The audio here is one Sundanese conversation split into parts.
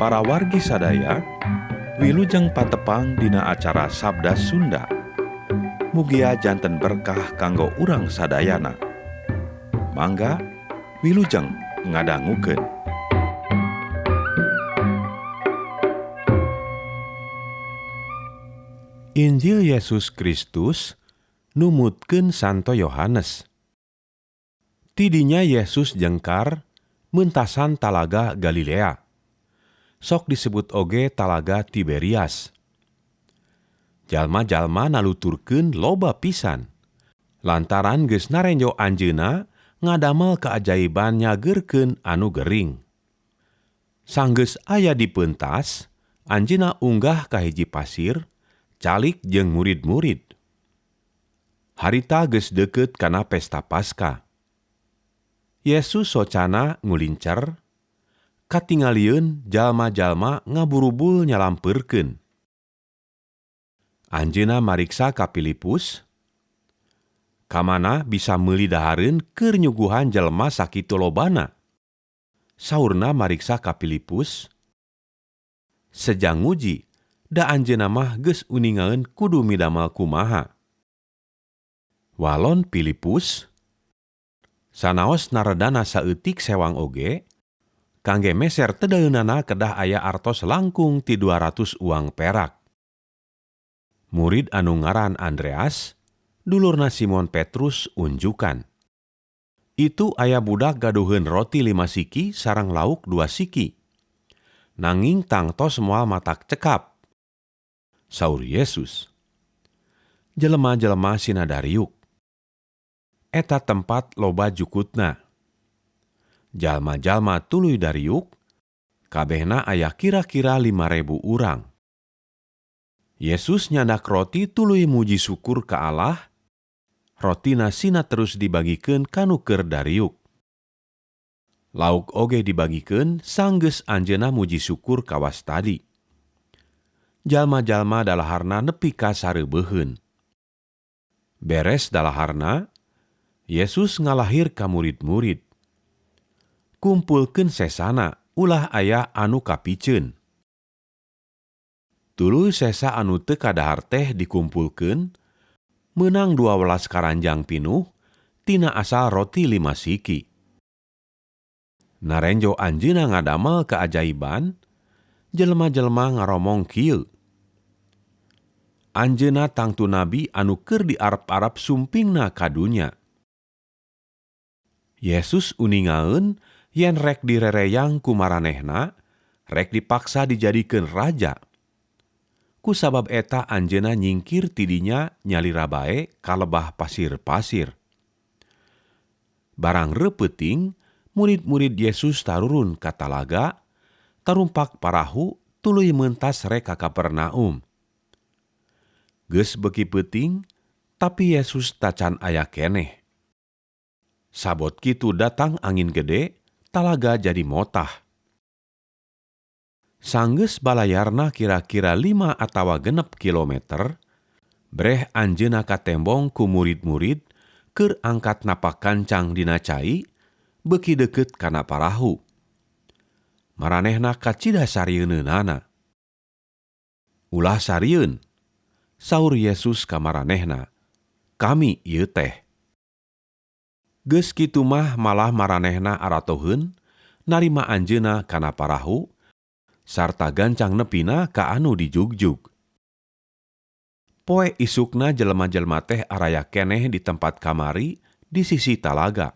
Para wargi sadaya, wilujeng patepang dina acara Sabda Sunda. Mugia janten berkah kanggo urang sadayana. Mangga wilujeng ngadangukeun. Injil Yesus Kristus numutkeun Santo Yohanes. Tidinya Yesus jengkar mentasan Talaga Galilea. Sok disebut oge Talaga Tiberias. Jalma-jalma naluturkeun loba pisan. Lantaran geus narenjo anjeunna ngadamel keajaiban nyageurkeun anu gering. Sanggeus aya di pentas, anjeunna unggah ka hiji pasir, calik jeung murid-murid. Harita geus deukeut kana pesta Paskah. Yesus socana ngulincer, katingalieun jalma-jalma ngaburubul nyalampeurkeun. Anjeunna mariksa ka Filipus, kamana bisa meuli dahareun keur nyuguhan jelema sakitu lobana. Saurna mariksa ka Filipus, sejang nguji, da anjeunna mah geus uningaeun kudu midamel kumaha. Walon Filipus, sanaos naredana saeutik sewang oge, kangge meser tedaeunana kedah aya artos langkung ti 200 uang perak. Murid anu ngaran Andreas, dulurna Simon Petrus unjukan. Itu aya budak gaduheun roti 5 siki sareng lauk 2 siki. Nanging tangtos moal matak cekap. Saur Yesus. Jelema-jelema sinadariuk. Eta tempat loba jukutna. Jalma-jalma tuluy dariuk, kabehna aya kira-kira 5.000 urang. Yesus nyandak roti tuluy muji syukur ka Allah, rotina sina terus dibagikeun kanu keur dariuk. Lauk oge dibagikeun sanggeus anjeunna muji syukur kawas tadi. Jalma-jalma dalaharna nepi ka sareubeuheun. Beres dalaharna, Yesus ngalahir ka murid-murid. Kumpulkeun sesana ulah aya anu kapiceun. Tuluy sesa anu teu kadahar teh dikumpulkeun, meunang 12 karanjang pinuh tina asal roti 5 siki. Narenjo anjeunna ngadamel keajaiban, jelema-jelema ngaromong kieu. Anjeunna tangtu nabi anu keur diarep-arep sumpingna ka dunya. Yesus uningaeun yen rek direreyang ku maranehna, rek dipaksa dijadikeun raja. Ku sabab eta anjeunna nyingkir tidinya nyalira bae ka lebah pasir-pasir. Barang reupeting, murid-murid Yesus tarurun ka talaga, tarumpak parahu tuluy mentas rek ka Kapernaum. Geus beuki peuting, tapi Yesus tacan aya keneh. Sabot kitu datang angin gede, talaga jadi motah. Sanggeus balayarna kira-kira 5 atawa 6 kilometer, breh anjeunna katembong ku murid-murid keur angkat napak kancang dina cai, beuki deukeut kana parahu. Maranehna kacida sarieunana. Ulah sarieun, saur Yesus ka maranehna, kami ieu teh. Geus kitu mah malah maranehna aratoheun, narima anjeunna kana parahu, sarta gancang nepina ka anu dijugjug. Poe isukna jelema-jelema teh araya keneh di tempat kamari di sisi talaga.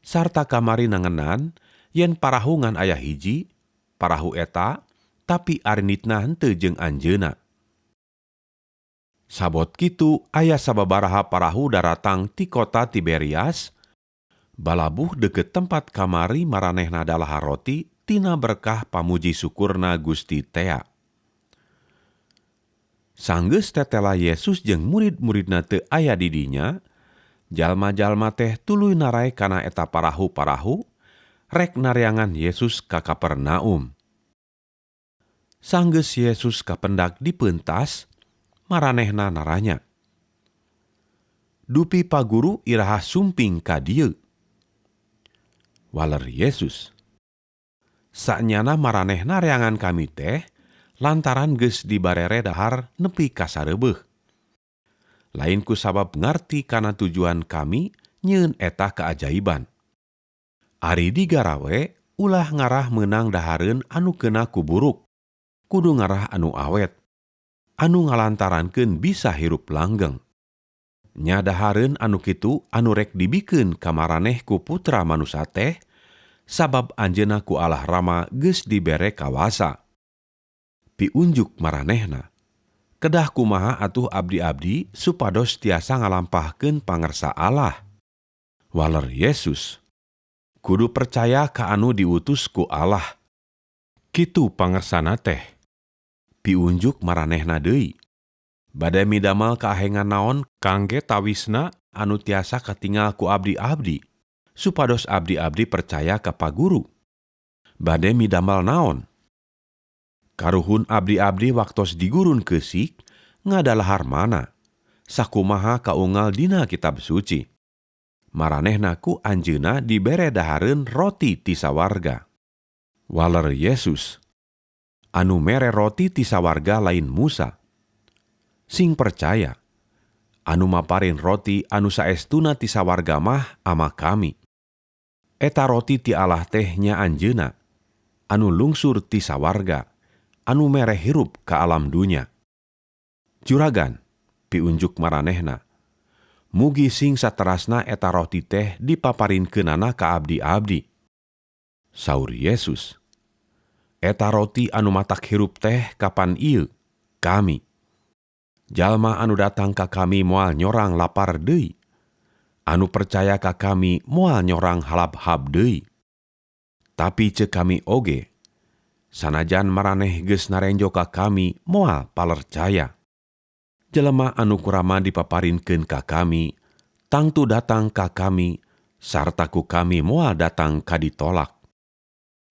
Sarta kamari nangenan yen parahu ngan aya hiji, parahu eta, tapi arinitna henteu jeung anjeunna. Sabot kitu aya sababaraha parahu daratang ti kota Tiberias, balabuh deukeut tempat kamari maranehna dalahar roti tina berkah pamuji syukurna Gusti tea. Sanggeus tetela Yesus jeung murid-muridna teu aya di dinya, jalma-jalma teh tuluy narai kana eta parahu-parahu, rek naryangan Yesus ka Kapernaum. Sanggeus Yesus kapendak dipeuntas, maranehna naranya. Dupi paguru iraha sumping ka dieu. Waler Yesus. Sanyana maraneh nareangan kami teh lantaran geus dibarere dahar nepi ka sareubeuh. Lain ku sabab ngarti kana tujuan kami nyieun eta kaajaiban. Ari digarawe ulah ngarah meunang dahareun anu keuna ku buruk, kudu ngarah anu awet, anu ngalantarankeun bisa hirup langgeng. Nya dahareun anu kitu anu rek dibikeun ka maraneh ku Putra Manusa teh, sabab anjeunna ku Allah Rama geus dibere kawasa. Piunjuk maranehna. Kedah kumaha atuh abdi-abdi supados tiasa ngalampahkeun pangersa Allah. Waler Yesus. Kudu percaya ka anu diutus ku Allah. Kitu pangersana teh. Piunjuk maranehna deui. Bade midamel kaahengan naon kangge tawisna anu tiasa katingal ku abdi-abdi, supados abdi-abdi percaya ka paguru. Bade midamel naon? Karuhun abdi-abdi waktos di gurun keusik ngadalahar mana, sakumaha kaunggal dina kitab suci. Maranehna ku anjeunna dibere dahareun roti ti sawarga. Waler Yesus. Anu mere roti ti sawarga lain Musa. Sing percaya, anu maparin roti anu saestuna ti sawarga mah ama kami. Eta roti ti Allah teh nya anjeunna, anu lungsur ti sawarga, anu mere hirup ka alam dunya. Juragan, piunjuk maranehna, mugi sing saterasna eta roti teh dipaparinkeunana ka abdi-abdi. Saur Yesus, eta roti anu matak hirup teh kapan ieu, kami. Jalma anu datang ka kami moal nyorang lapar deui. Anu percaya ka kami moal nyorang halab-hab deui. Tapi ceuk kami oge, sanajan maraneh geus narenjo ka kami moal palercaya. Jelema anu ku Rama dipaparinkeun ka kami, tangtu datang ka kami, sarta ku kami moal datang ka ditolak.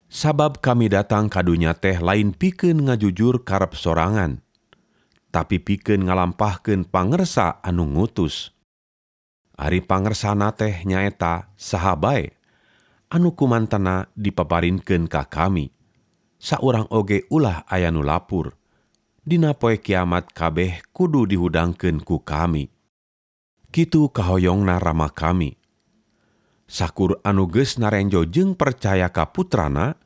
Sabab kami datang ka dunya teh lain pikeun ngajujur karep sorangan, tapi pikeun ngalampahkeun pangersa anu ngutus. Ari pangersana teh nyaeta saha bae anu kumantena dipaparinkeun ka kami. Saurang oge ulah aya nu lapur. Dina poe kiamat kabeh kudu dihudangkeun ku kami. Kitu kahoyongna Rama kami. Sakur anu geus narenjo jeung percaya ka Putrana,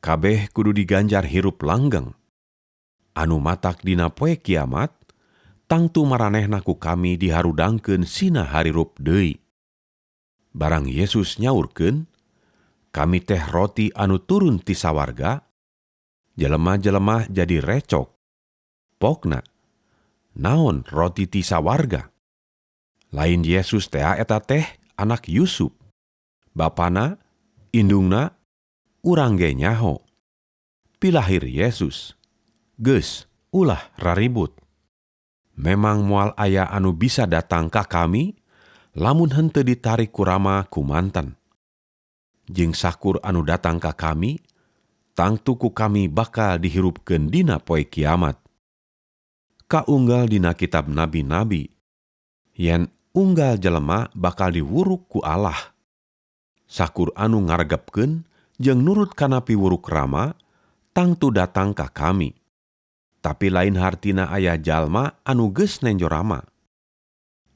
kabeh kudu diganjar hirup langgeng. Anu matak dina poe kiamat, tangtu maranehna ku kami diharudangkeun sina harirup deui. Barang Yesus nyaurkeun, kami teh roti anu turun ti sawarga, jelema-jelema jadi recok. Pokna, naon roti ti sawarga? Lain Yesus tea eta teh anak Yusuf. Bapana, indungna, urang ge nyaho. Pilahir Yesus. Geus, ulah raribut. Memang moal aya anu bisa datang ka kami, lamun henteu ditarik ku Rama ku manten. Jeung sakur anu datang ka kami, tangtu ku kami bakal dihirupkeun dina poe kiamat. Kaunggal dina kitab nabi-nabi, yen unggal jelema bakal diwuruk ku Allah. Sakur anu ngaregepkeun jeung nurut kana piwuruk Rama, tangtu datang ka kami. Tapi lain hartina aya jalma anu geus nenjo Rama.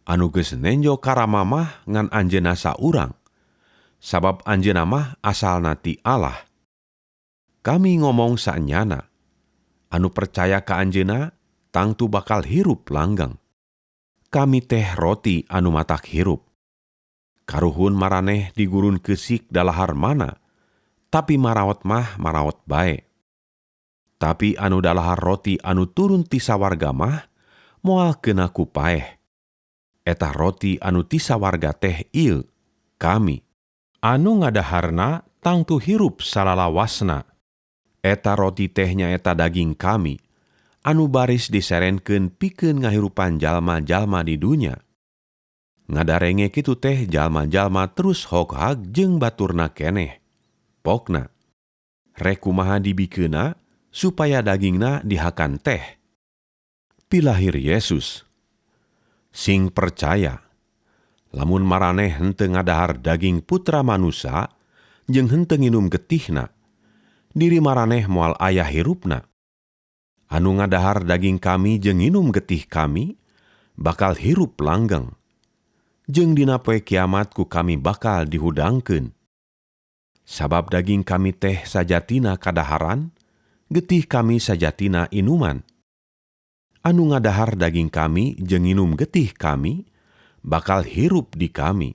Anu geus nenjo ka Rama mah ngan anjeunna saurang, sabab anjeunna mah asalna ti Allah. Kami ngomong saenyana, anu percaya ka anjeunna tangtu bakal hirup langgeng. Kami teh roti anu matak hirup. Karuhun maraneh di gurun keusik dalahar mana, tapi maraot mah maraot bae. Tapi anu dalahar roti anu turun ti sawarga mah moal keuna ku paeh. Eta roti anu ti sawarga teh ieu, kami. Anu ngadaharna tangtu hirup salalawasna. Eta roti teh nyaeta daging kami, anu baris diserenkeun pikeun ngahirupan jalma-jalma di dunya. Ngadarenge kitu teh jalma-jalma terus hoghag jeung baturna keneh. Pokna, rek kumaha dibikeunna supaya dagingna dihakan teh. Pilahir Yesus. Sing percaya, lamun maraneh henteu ngadahar daging putra manusa jeung henteu nginum getihna, Diri maraneh moal aya hirupna. Anu ngadahar daging kami jeung nginum getih kami, bakal hirup langgeng. Jeung dina poe kiamat ku kami bakal dihudangkeun. Sabab daging kami teh sajatina kadaharan, getih kami sajatina inuman. Anu ngadahar daging kami jeung nginum getih kami, bakal hirup di kami.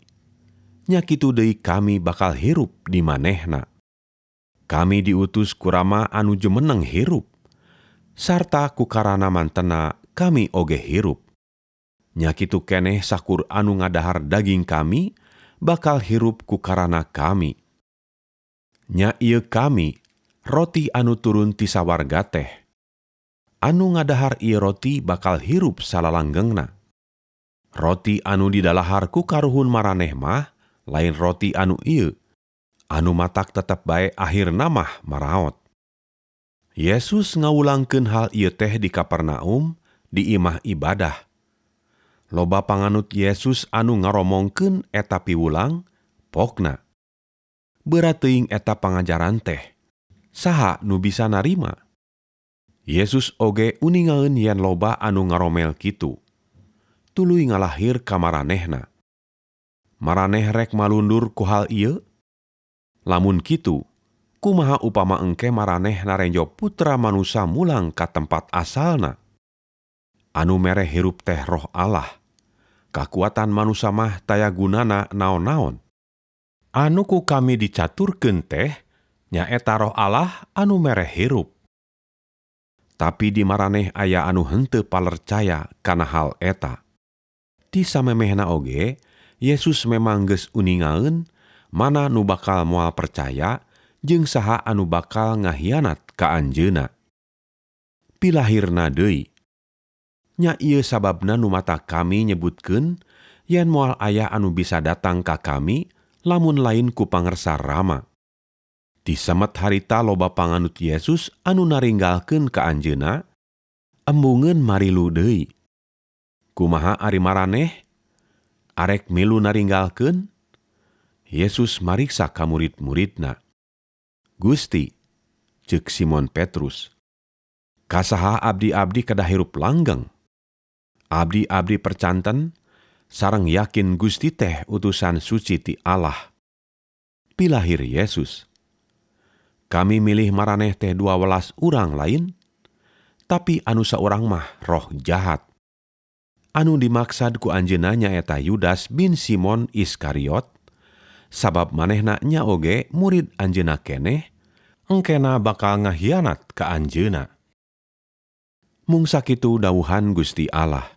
Nya kitu deui kami bakal hirup di manehna. Kami diutus ku Rama anu jumeneng hirup, sarta ku karana mantena kami oge hirup. Nya kitu keneh sakur anu ngadahar daging kami, bakal hirup ku karana kami. Nya ieu kami, roti anu turun ti sawarga teh. Anu ngadahar ieu roti bakal hirup salalanggengna. Roti anu didalahar ku karuhun maraneh mah, lain roti anu ieu, anu matak tetep bae akhirna mah maraot. Yesus ngawulangkeun hal ieu teh di Kapernaum di imah ibadah. Loba panganut Yesus anu ngaromongkeun eta piwulang, pokna. Berat teuing eta pangajaran teh, saha nu bisa narima? Yesus oge uningaeun yen loba anu ngaromel kitu. Tuluy ngalahir ka maranehna. Maraneh rek malundur ku hal ieu? Lamun kitu, kumaha upama engke maraneh narenjo putra manusa mulang ka tempat asalna? Anu mere hirup teh roh Allah. Kakuatan manusa mah taya gunana naon-naon. Anu ku kami dicaturkeun teh nyaeta roh Allah anu mere hirup. Tapi di maraneh aya anu henteu palercaya kana hal eta. Ti samemehna oge, Yesus memang geus uningaeun mana nu bakal moal percaya jeung saha anu bakal ngahianat ka anjeunna. Pilahirna deui. Nya ieu sababna nu mata kami nyebutkeun yen moal aya anu bisa datang ka kami lamun lain ku pangersa Rama. Ti samet harita loba panganut Yesus anu naringgalkeun ka anjeunna, embungeun marilu deui. Kumaha ari maraneh? Arek milu naringgalkeun? Yesus mariksa ka murid-muridna. Gusti, ceuk Simon Petrus, kasaha abdi-abdi kedah hirup langgeng? Abdi-abdi percanten, sareng yakin Gusti teh utusan suci ti Allah. Pilahir Yesus. Kami milih maraneh teh 12 urang lain, tapi anu saurang mah roh jahat. Anu dimaksad ku anjeunna nyaeta Yudas bin Simon Iskariot, sabab manehna nya oge murid anjeunna keneh, engkena bakal ngahianat ka anjeunna. Mung sakitu dawuhan Gusti Allah.